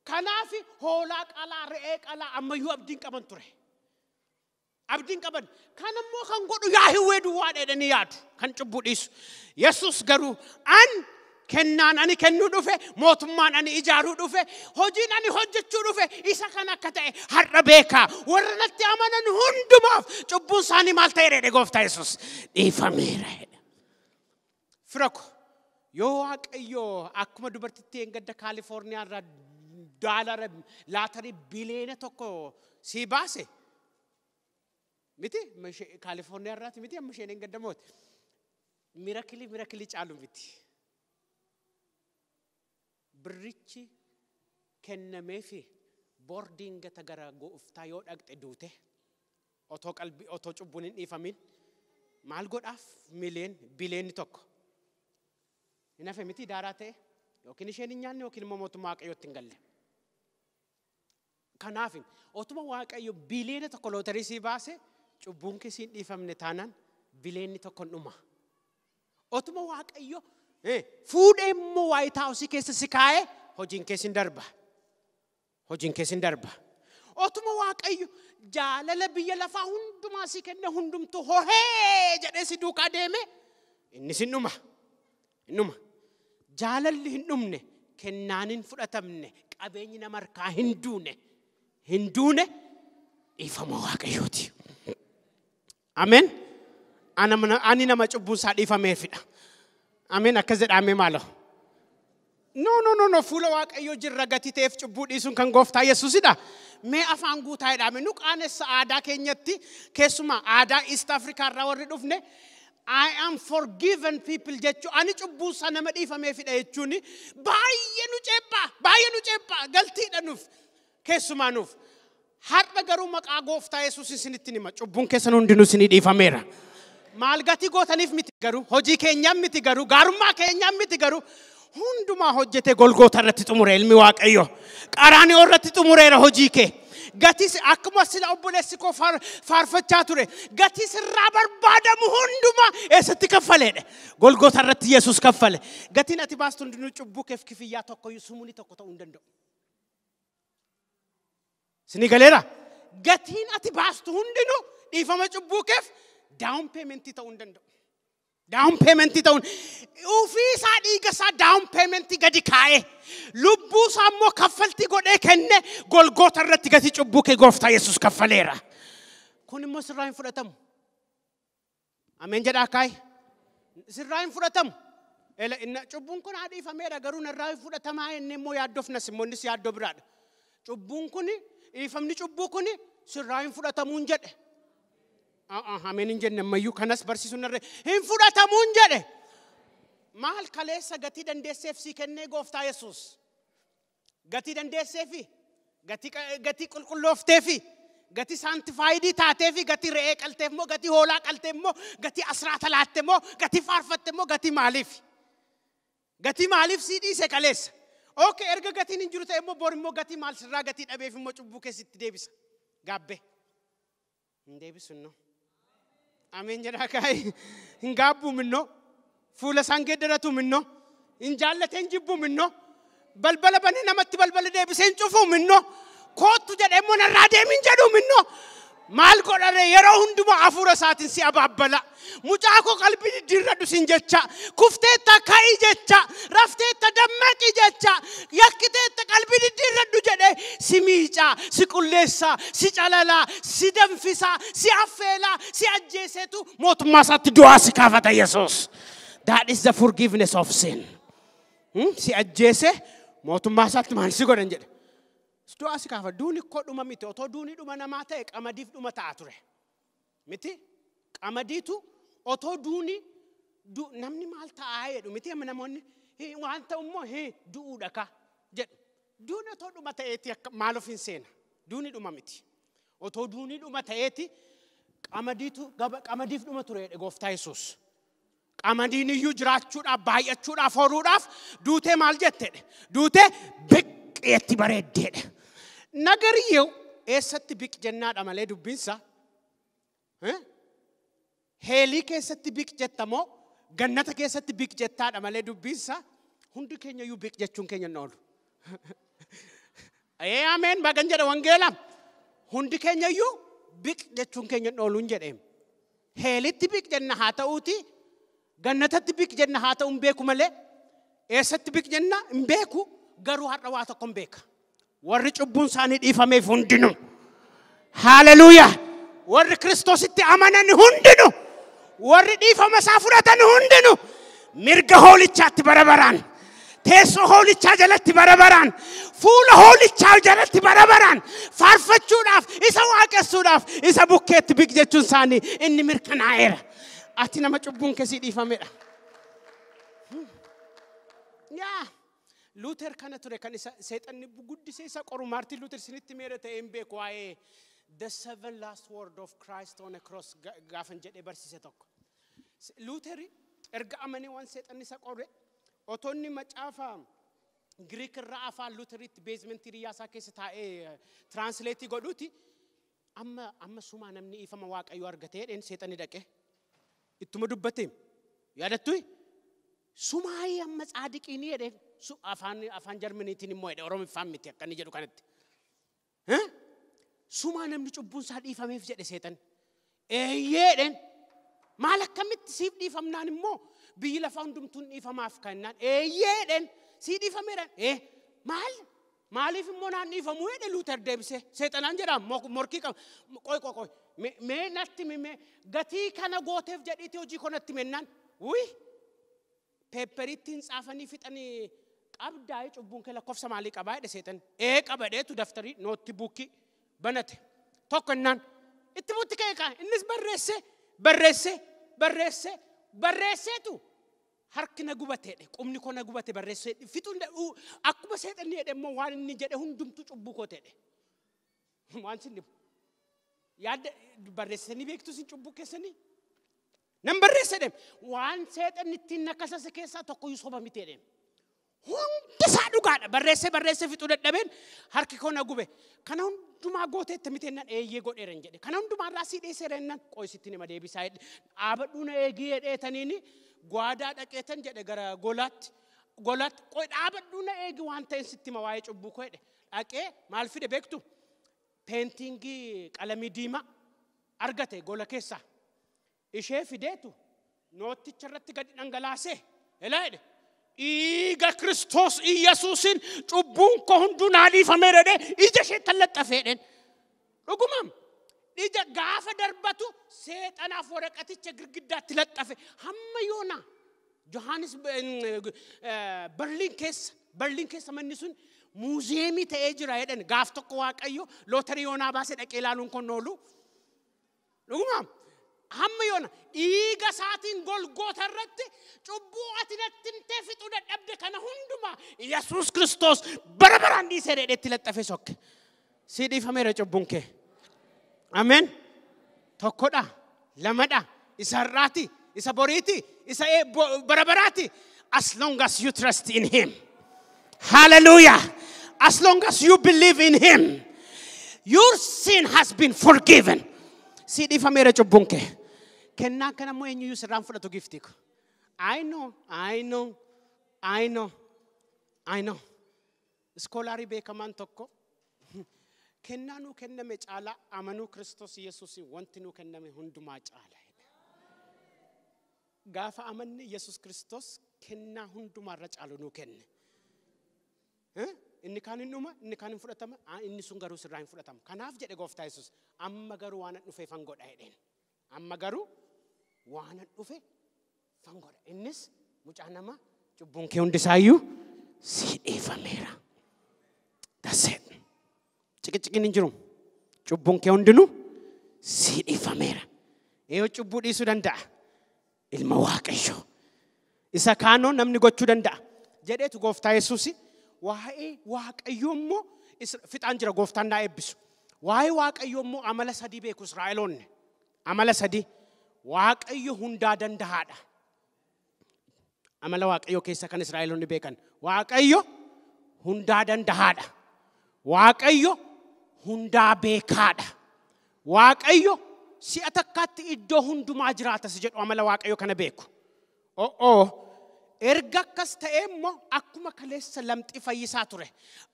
Kanaaf hoolaa qalaa, re'ee qalaa ammayyuu abdiin qaban ture. Abdiin qaban. Kan immoo kan godhu Yaahiwwee duwwaa jedhanii yaadu kan cubbuu dhiisu. Yesus garuu an kennaan ani kennuu dhufe, mootummaan ani ijaaruu dhufe, hojiin ani hojjechuu dhufe isa kan akka ta'e har'a beekaa. Warra natti amanan hundumaaf cubbuun isaanii maal ta'e jedhe gooftaa Yesus? Dhiifameera jedhe. Fira ko, Yoo Waaqayyo akkuma dubartittii engadda Kaalifoorniyaa irraa daalara laatarii biliyoona 1 sii baase miti, Kaalifoorniyaa irraati miti, amma isheen engadda moote. Miracle miracle caalu miti. Birrichi kennameefi boordiin gata gara gooftaa yoo dhaqxe duute, otoo qalbii, otoo cubbuun hin dhiifamin, maal godhaaf miliyoon biliyoonni 1 hin hafe miti? Daaraa ta'e yookiin isheen hin nyaanne yookiin immoo mootummaa Waaqayyootti hin galle. Kanaaf otuma Waaqayyo biliyoona 1 lootarii sii baase, cubbuun kee siin dhiifamne taanaan biliyoonni 1 hin dhuma. Otuma Waaqayyo fuudhee immoo White House keessa si kaa'ee, hojiin kee sin darba. Hojiin kee sin darba. Otuma Waaqayyo jaalala biyya lafaa hundumaa si kenne, hundumtuu hohee jedhee si duukaa deeme, inni sin dhuma. Hin dhuma. Jaalalli hin dhumne, kennaan hin fudhatamne, qabeenyi nama harkaa hin duune, hin duune dhiifama Waaqayyooti. Ameen. Ani nama cubbuun isaa dhiifameefidha. Ameen, akkas jedhamee maaloo. No, no, no, no, fuula Waaqayyoo jirra gatii ta'eef cubbuu dhiisuun kan gooftaa Yesuusidha. Mee afaan guutaa jedhame nu qaanessa. Aadaa keenyatti, keessumaa aadaa East Africa irraa warri dhufne, "I am forgiven people" jechuu, ani cubbuu isaa nama dhiifameefidha jechuun baay'ee nu ceephaa, baay'ee nu ceephaa, galtiidha nuuf, keessumaa nuuf. Har'a garuu maqaa gooftaa Yesuus isinitti hima, cubbuun keessan hundinuu isinii dhiifameera. Maal gatii gootaniif miti garuu, hojii keenyaan miti garuu, gaarummaa keenyaan miti garuu, hundumaa hojjete Golgoota irratti xumure ilmi Waaqayyo. Qaraani'oo irratti xumureera hojii kee. Gatii akkuma sila obboleessi koo faarfachaa ture, gatii sirraa barbaadamu hundumaa eessatti kaffaleedha? Golgoota irratti Yesuus kaffale. Gatiin ati baastu hundinuu cubbuu keef kifiyyaa tokko sumuni tokko ta'uu hin danda'u. Sinii galeera? Gatiin ati baastu hundinuu dhiifama cubbuu keef down payment ta'uu hin danda'u. Down payment ta'uun ofii isaa dhiiga isaa down payment gadi kaa'ee, lubbuu isaa immoo kaffaltii godhee kenne. Golgoota irratti gatii cubbuu kee gooftaa Yesuus kaffaleera. Kun immoo sirraa hin fudhatamu. Ameen jedhaa kaayi. Sirraa hin fudhatamu. Cubbuun kun haa dhiifameera garuu narraa hin fudhatamaa inni immoo yaaddofnas immoo innis yaaddoo biraadha. Cubbuun kun, dhiifamni cubbuu kun sirraa hin fudhatamuun jedhe. Ameen hin jenne ammayyuu, kanas barsiisuun narree hin fudhatamuun jedhe. Maal kaleessa gatii dandeesseef sii kennee gooftaa Yesuus? Gatii dandeesseefi, gatii qulqulloofteefi, gatii sanctified taateefi, gatii re'ee qalteef moo, gatii hoolaa qalteef moo, gatii asraata laatte moo, gatii faarfatte moo, gatii maaliif? Gatii maaliif sii dhiise kaleessa? Okay, erga gatiin hin jiru ta'e immoo bor immoo gatii maal sirraa gatii dhabeef immoo cubbuu keessatti deebisa? Gaabbee. Hin deebisu innoo. Ameen jedhaa kaayi. Hin gaabbuu minnoo. Fuula isaan geeddaratu minnoo. Hin jaallatee hin jibbuu minnoo. Balbala banee namatti balbala deebisee hin cufuu minnoo. Koottu jedhee immoo narraa deemin jedhu minnoo. Maal godhare? Yeroo hundumaa hafuura isaatiin si abaabbala. Mucaa koo, qalbii diddiirradhu sin jecha. Kufteetta, ka'i jecha. Rafteetta, dammaqi jecha. Yakkiteetta, qalbii diddiirradhu jedhee si miicaa, si qulleessaa, si calalaa, si danfisaa, si affeelaa, si ajjeeseetu mootummaa isaatti du'aa si kaafata Yesuus. That is the forgiveness of sin. Si ajjeese mootummaa isaatti maal si godhan jedhe. Du'aa si kaafa. Duuni koo dhuma miti. Otoo duuni dhuma namaa ta'e, qamadiif dhuma ta'a ture. Miti? Qamadiitu otoo duuni namni maal ta'aa jedhu miti, amma namoonni waan ta'u immoo du'uudha ka jedhu. Duuni otoo dhuma ta'eeti akka maal of hin seena? Duuni dhuma miti. Otoo duuni dhuma ta'eeti, qamadiitu qamadiif dhuma ture jedhe gooftaa Yesuus. Qamadiin iyyuu jiraachuudhaaf, baay'achuudhaaf, horuudhaaf duutee maal jettedhe? Duutee biqqeetti bareeddeedha. Nagariyyuu eessatti biq jennaadha malee dubbinsa. Heelii keessatti biq jettamoo, gannata keessatti biq jettaadha malee dubbinsa, hundi keenya iyyuu biq jechuun keenya hin oolu. Ee, ameen bagan jedha wangeela. Hundi keenya iyyuu biq jechuun keenya hin oolu hin jedheem. Heelitti biq jenna haa ta'uuti, gannatatti biq jenna haa ta'u hin beeku malee, eessatti biq jenna hin beeku, garuu har'a waa tokko hin beeka. Warri cubbuun isaanii dhiifameef hundinuu. Haleluuyaa! Warri Kiristoositti amanan hundinuu. Warri dhiifama isaa fudhatan hundinuu. Mirga hoolichaatti bara baraan. Teessoo hoolichaa jalatti bara baraan. Fuula hoolichaa jalatti bara baraan. Faarfachuudhaaf, isa waaqessuudhaaf, isa bukkeetti big jechuun isaanii inni mirkanaa'eera. Ati nama cubbuun kee sii dhiifamedha. Yaa Luuter kana ture kan isa seexanni guddisee isa qoru. Maartiin Luuter isinitti meera ta'ee hin beeku waa'ee "The seven last word of Christ on a cross" gaafan jedhee barsiise tokko. Luuteri erga amanee waan seexanni isa qore otoo inni macaafa Giriik irraa afaan Luuteritti basementii riyyaasaa keessa taa'ee translate godhuuti, amma amma sumaa namni ifama Waaqayyoo argatee jedheen seexanni dhaqee ittuma dubbate. Yaadattu, sumaayii amma tsaadiqiinii jedheen afaan Jarmaniitiin immoo jedhe, Oromiffaan miti akka inni jedhu kanatti. Sumaa namni cubbuun isaa dhiifameef jedhe seexan. Eeyyee jedheen. Maal, akkamitti siif dhiifamnaan immoo biyyi lafaa hundumtuun dhiifamaaf kennaan? Eeyyee jedheen. Sii dhiifameera. Ee, maal maaliif immoo naan dhiifamuu jedhe Luuter deebisee seexanaan jedhaa morkii qaba. Qoy qoy qoy, mee natti mee gatii kana gooteef jedhiitii hojii koo natti mennaan, wuy, paperiitti hin tsaafanii fixanii qabdaa, cubbuun kee lakkoofsa maalii qabaa jedhe seexan. Ee, qabadheetu daftarii notebookii banate. Tokko innaan itti butti ka'e kaa innis barreesse barreesse barreesse barreesseetu harki na gubateedhe, qubni koo na gubate, barreessee fixuu hin danda'u. Akkuma seexanni jedhe immoo waan inni jedhe hundumtuu cubbuu koo ta'edhe. Waan sin dhibu yaadda barreessanii beektu sin cubbuu keessanii nan barreesse deem. Waan seexanni ittiin na kasase keessaa tokkoyyuu soba miti jedheen. Hundi isaa dhugaadha. Barreessee barreessee fixuu dadhabeen harki koo na gube. Kana hundumaa gooteetta miti jennaan, eeyyee godheeran jedhe. Kana hundumaa irraa sii dheesseera jennaan, qoysitti nama deebisaa jedhe. Dhaabadhuu na eegii jedheetaniini gwaadaa dhaqeetan jedhe gara golaatti. Golaatti qoy dhaabadhuu na eegi, waan ta'een sitti hima waa'ee cubbuu koo jedhe. Dhaqee maal fide beektu? Paintingii qalamii diimaa argate gola keessaa. Ishee fideetu nooticha irratti gadi dhangalaasee, elaa jedhe. Dhiiga Kiristoos Iyyasuusin cubbuun koo hunduu naa dhiifameera jedhee ija ishee tallaxxafee jedheen. Dhugumam ija gaafa darbatu seexanaaf waraqaticha girgiddaatti laxxafe. Hamma yoonaa Johannes Berliin keessa manni sun muuziyeemii ta'ee jira jedhan. Gaaf tokko Waaqayyo lootarii yoonaa baasee dhaqee ilaaluun kun oolu. Dhugumam hamma yoona dhiiga isaatiin Golgoota irratti cubbuu ati natti himtee fixuu dadhabde kana hundumaa Yesuus Kiristoos bara baraan dhiisee jedheetti laxxafe sokke. Sii dhiifameera cubbuun kee. Ameen. Tokkodha. Lamadha. Isa har'aati. Isa boriiti. Isa bara baraati. As long as you trust in him. Hallelujah. As long as you believe in him. Your sin has been forgiven. Sii dhiifameera cubbuun kee. Kennaan kana immoo eenyuyyuu sirraan fudhatu giftii ko. I know, I know, I know, I know. Scholarii beekamaan tokko, kennaa nuu kenname caalaa amanuu Kiristoos Yesuus wanti nuu kenname hundumaa caala. Gaafa amanne Yesuus Kiristoos kennaa hundumaarra caalu nuu kenne. Inni kaan hin dhuma, inni kaan hin fudhatama, inni sun garuu sirraa hin fudhatamu. Kanaaf jedhe gooftaa Yesuus, amma garuu waan dhufe fan godha jedheen. Amma garuu waan dhufe fan godha. Innis mucaa namaa, cubbuun kee hundisaayyuu sii dhiifameera. That's it. Ciqiciqiin hin jiru. Cubbuun kee hundinuu sii dhiifameera. Eeyyoo, cubbuu dhiisuu danda'a. Ilma Waaqayyoo. Isa kaanoo namni gochuu danda'a. Jedheetu gooftaa Yesuus waa'ee Waaqayyoo immoo fixaan jira, gooftaan naa eebbisu. Waa'ee Waaqayyoo immoo amala sadii beeku Israa'eloonni. Amala sadii. Waaqayyo hundaa danda'aadha. Amala Waaqayyoo keessa kan Israa'eloonni beekan. Waaqayyo hundaa danda'aadha. Waaqayyo hundaa beekaadha. Waaqayyo si'a takkaatti iddoo hundumaa jiraata si jedhu amala Waaqayyo kana beeku. O'oo, erga akkas ta'e immoo akkuma kaleessa lamxii fayyisaa ture,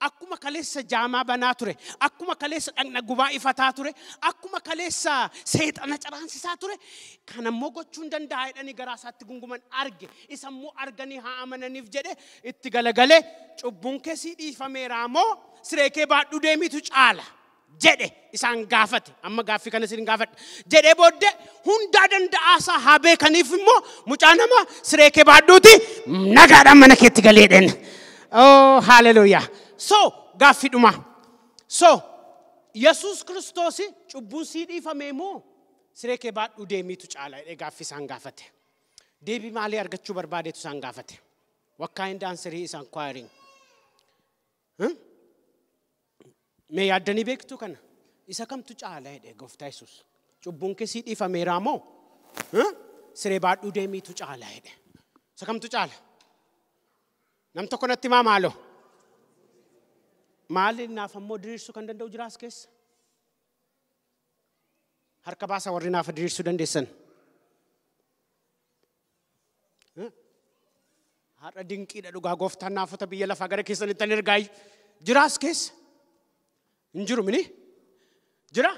akkuma kaleessa jaamaa banaa ture, akkuma kaleessa dhaqna gubaa ifataa ture, akkuma kaleessa seexana caraansisaa ture, kana immoo gochuu hin danda'a jedhanii garaa isaatti gunguman arge. Isa immoo arganii haa amananiif jedhe itti galagalee, cubbuun kee sii dhiifameeraa moo siree kee baadhuu deemitu caala. jedhe isaan gaafate. Amma gaaffii kana isin gaafadha. Jedhee booddee hundaa danda'aasaa haa beekaniif immoo mucaa nama siree kee baadhuuti nagaadhaan mana keetti galee dhen. Oh, hallelujah. So gaaffii dhuma. So Yesuus Kiristoos cubbuun sii dhiifame moo siree kee baadhuu deemiitu caala jedhee gaaffii isaan gaafate. Deebii maalii argachuu barbaadeetu isaan gaafate? What kind answer he is inquiring? Mee yaaddanii beektu kana? Isa kamtu caala jedhee gooftaa Yesuus? Cubbuun kee sii dhiifameeraa moo? Siree baadhuu deemiitu caala jedhe. Isa kamtu caala? Nam tokko natti himaa maaloo? Maali naaf ammoo diriirsuu kan danda'u jiraas keessa? Harka baasaa warri naafa diriirsuu dandeessan. Har'a dinqiidha dhugaa gooftaan naafota biyya lafaa gara keessanitti an ergaayu. Jiraas keessa? Hin jiru mini? Jira?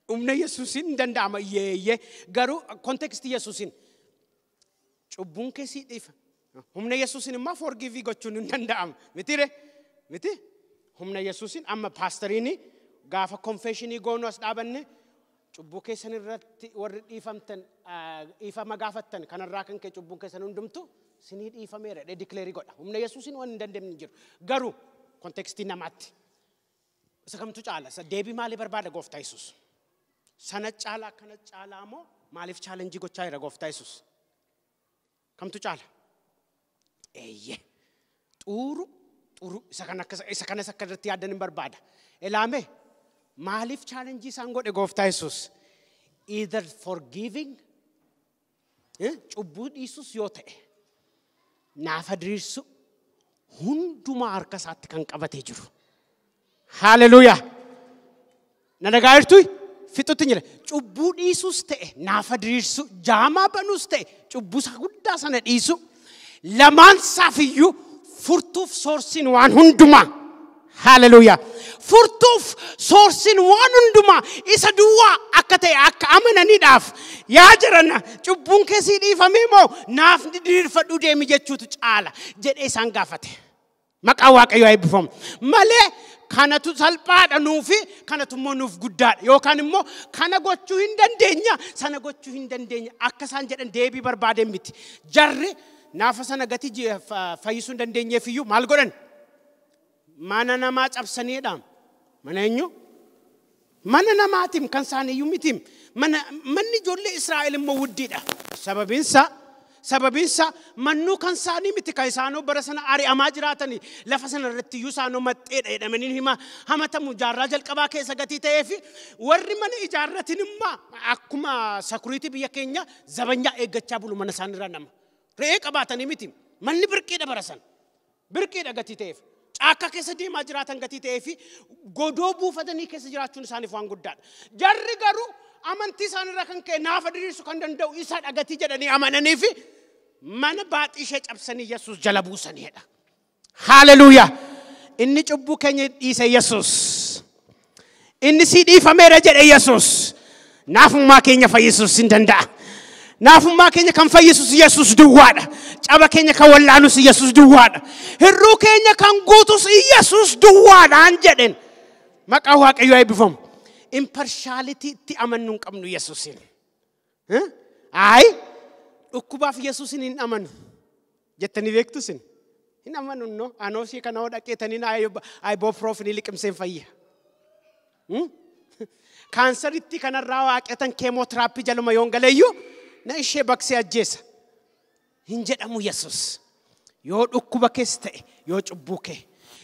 Humna Yesuusiin hin danda'ama yeeyyee. Garuu kontekstii Yesuusiin cubbuun kee sii dhiifa. Humna Yesuusiin immoo forgive gochuun hin danda'ama. Mitiire? Miti? Humna Yesuusiin amma paastariini gaafa confessionii goonu as dhaabanne cubbuu keessan irratti warri dhiifamtan dhiifama gaafattan kanarraa kan ka'e cubbuun keessan hundumtu sinii dhiifameera jedhee declare godha. Humna Yesuusiin waan hin dandeenye hin jiru. Garuu kontekstii namaatti. Isa kamtu caala? Isa deebii maalii barbaada gooftaa Yesuus? Sana caalaa kana caalaa moo maaliif challenge gochaa jira gooftaa Yesuus? Kamtu caala? Eeyyee. Xuuru xuru isa kana akka isa kanas akka irratti yaaddan hin barbaada. Ilaame maaliif challenge isaan godhe gooftaa Yesuus? Either forgiving cubbuu dhiisus yoo ta'e naafa diriirsu hundumaa harka isaatti kan qabatee jiru. Hallelujah. Na dhagaa jirtu fixutti jira. Cubbuu dhiisus ta'e naafa diriirsu jaamaa banuus ta'e cubbuu isaa guddaa sana dhiisu lamaan isaafiyyuu furtuuf soorsiin waan hundumaa. Hallelujah. Furtuuf soorsiin waan hundumaa isa duwwaa akka ta'e akka amananiidhaaf yaa jirana cubbuun keessii dhiifamee moo naafni diriirfadhuu deemi jechuutu caala jedhee isaan gaafate. Maqaan Waaqayyoo eebbifamu. Malee kanatu salphaadha nuufi kanatu immoo nuuf guddaadha yookaan immoo kana gochuu hin dandeenya sana gochuu hin dandeenya akka isaan jedhan deebii barbaadeen miti. Jarri naafa sana gatii fayyisuu hin dandeenyeef iyyuu maal godhan? Mana namaa cabsaniidha. Mana eenyu? Mana namaatiin kan isaaniiyyuu mitiim. Manni ijoollee Israa'el immoo wuddiidha. Sababiinsa mannuu kan isaanii miti kan isaanoo bara sana ari'amaa jiraatanii lafa sana irratti iyyuu isaanoo maxxeedha jedhamanii hima hamatamu jaarraa jalqabaa keessa gatii ta'ee fi warri mana ijaarratin immoo akkuma sakuriitii biyya keenya zabanyaa eeggachaa bulu mana isaaniirraa nama. Re'ee qabaatanii miti. Manni birqiidha bara sana. Birqiidha gatii ta'eef. Caakkaa keessa deemaa jiraatan gatii ta'ee fi godoo buufatanii keessa jiraachuun isaaniif waan guddaadha. Jarri garuu amantii isaaniirraa kan ka'e naafa diriirsu kan danda'u isa gatii jedhanii amananii fi mana baaxii ishee cabsanii Yesuus jala buusaniidha. Hallelujah. Inni cubbuu keenya dhiise Yesuus. Inni sii dhiifameera jedhe Yesuus. Naafummaa keenya fayyisuus hin danda'a. Naafummaa keenya kan fayyisus Yesuus duwwaadha. Caba keenya kan wallaanus Yesuus duwwaadha. Hirruu keenya kan guutus Yesuus duwwaadhaan jedheen. Maqaan Waaqayyoo eebbifamu. Impartiality itti amannu hin qabnu Yesuusin. Ayi dhukkubaaf Yesuusin hin amanu. Jettanii beektu isin? Hin amanu no. Anoo ishee kana hoo dhaqeetanii ibuprofen liqimseen fayya. Kaansaritti kanarraa waaqetan keemootiraappii jaluma yoon galeeyyuu na ishee baqsee ajjeesa. Hin jedhamu Yesuus. Yoo dhukkuba kees ta'e, yoo cubbuu kee,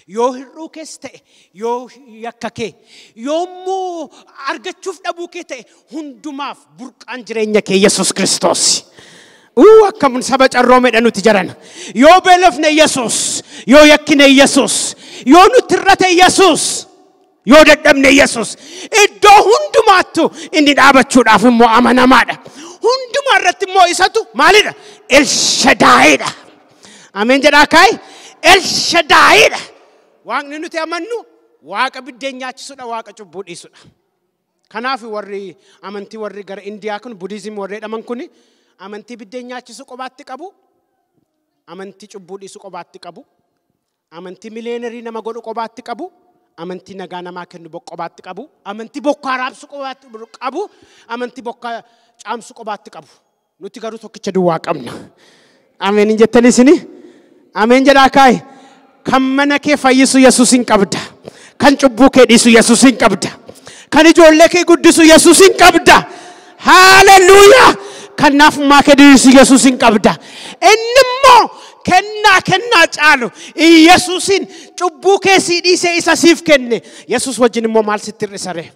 yoo hir'uu kees ta'e, yoo yakka kee, yoo immoo argachuuf dhabuu kee ta'e, hundumaaf burqaan jireenya kee Yesuus Kiristoos. Akkam saba carroomedha nuti jarana. Yoo beelofne Yesuus, yoo yakkine Yesuus, yoo nutti irrate Yesuus, yoo dadhabne Yesuus. Iddoo hundumaattu inni dhaabachuudhaaf immoo amanamaadha. Hundumaa irratti immoo isatu maalidha? Elshadaayidha. Ameen jedhaa kaayi? Elshadaayidha. Waaqni nuti amannu waaqa biddeen nyaachisudha, waaqa cubbuu dhiisudha. Kanaaf warri amantii warri gara Indiyaa kun Budiizim warri jedhaman kun amantii biddeen nyaachisu qobaatti qabu, amantii cubbuu dhiisu qobaatti qabu, amantii millionaire nama godhu qobaatti qabu, Amantii nagaa namaa kennu qobaatti qabu. Amantii bokkaa raabsu qobaatti qabu. Amantii bokkaa caamsu qobaatti qabu. Nuti garuu tokkicha duwwaa qabna. Ameen hin jettanii isini? Ameen jedhaa kaa'i. Kan mana kee fayyisu Yesuus hin qabda. Kan cubbuu kee dhiisu Yesuus hin qabda. Kan ijoollee kee guddisu Yesuus hin qabda. Haaleluyyaa! Kan naafummaa kee dhiisu Yesuus hin qabda. Inni immoo kennaa kennaa caalu Yesuusin cubbuu kee sii dhiisee isa siif kenne. Yesuus wajjin immoo maal sitti hir'isa ree?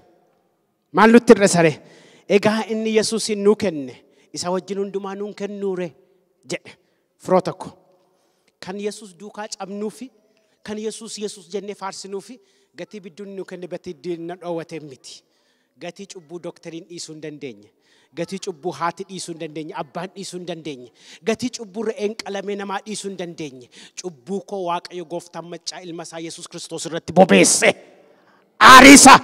Maal nutti hir'isa ree? Egaa inni Yesuusin nuu kenne isa wajjin hundumaa nuun kennuure jedhe firoota ko. Kan Yesuus duukaa cabnuufi kan Yesuus Yesuus jennee faarsinuufi gatii bidduun nu kenne gatii diina dhoowwatee miti. Gatii cubbuu doktariin dhiisuu hin dandeenye. Gatii cubbuu haati dhiisuu hin dandeenye. Abbaan dhiisuu hin dandeenye. Gatii cubbuu re'een qalamee namaa dhiisuu hin dandeenye. Cubbuu koo Waaqayyo gooftaan maccaa ilma isaa Yesuus Kiristoos irratti bobeesse. Aariisa.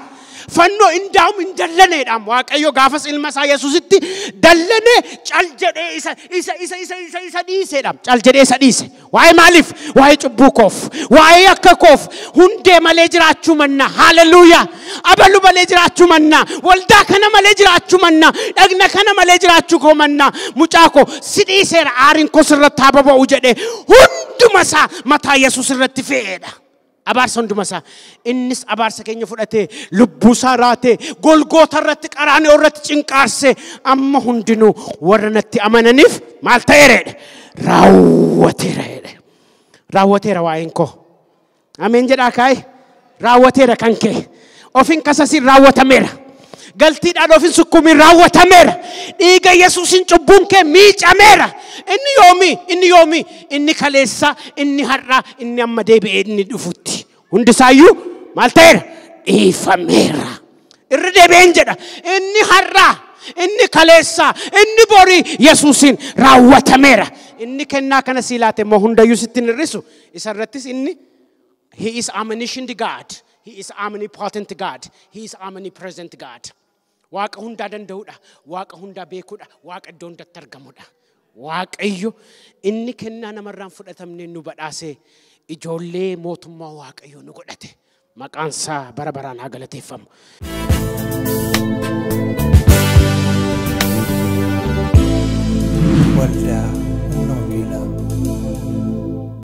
Fannoo indaa'um hin dallaneedhaam Waaqayyo gaafas ilma isaa Yesuusitti dallanee cal jedhee isa isa isa isa isa isa dhiiseedhaam cal jedhee isa dhiise. Waa'ee maaliif? Waa'ee cubbuu koof, waa'ee akka koof hundee malee jiraachuu mannaa. Haaleluyyaa! Abalu malee jiraachuu mannaa. Waldaa kana malee jiraachuu mannaa. Dhagna kana malee jiraachuu koo mannaa. Mucaa koo si dhiiseera aariin koo sirratti haa boba'u jedhee hunduma isaa mataa Yesuus irratti fe'eedha. Abaarsa hunduma isaa. Innis abaarsa keenya fudhatee lubbuu isaa raatee golgoota irratti qaraani'oo irratti cinqaarsee amma hundinuu warra natti amananiif maal ta'eeredha? Raawwateera jedhe. Raawwateera waa'een koo. Ameen jedhaa kaa'i. Raawwateera kan kee. Ofin kasasiin raawwatameera. Galtiidhaan ofin sukkuumiin raawwatameera. Dhiiga Yesuusin cubbuun kee miicameera. Inni yoomii? Inni yoomii? Inni kaleessa, inni har'aa, inni amma deebi'ee inni dhufutti. Hundisaayyuu maal ta'eera? Dhiifameera. Irra deebi'een jedha. Inni har'aa, inni kaleessa, inni borii Yesuusin raawwatameera. Inni kennaa kana sii laate immoo hundayyuu sitti hin hir'isu. Isarrattis inni He is omniscient God. He is omnipotent God. He is omnipresent God. Waaqa hundaa danda'uudha. Waaqa hundaa beekuudha. Waaqa iddoo hundatti argamudha. Waaqayyo inni kennaa namarraan fudhatamne nu badhaasee ijoollee mootummaa Waaqayyoo nu godhate. Maqaan isaa bara baraan haa galateeffamu. Waldaa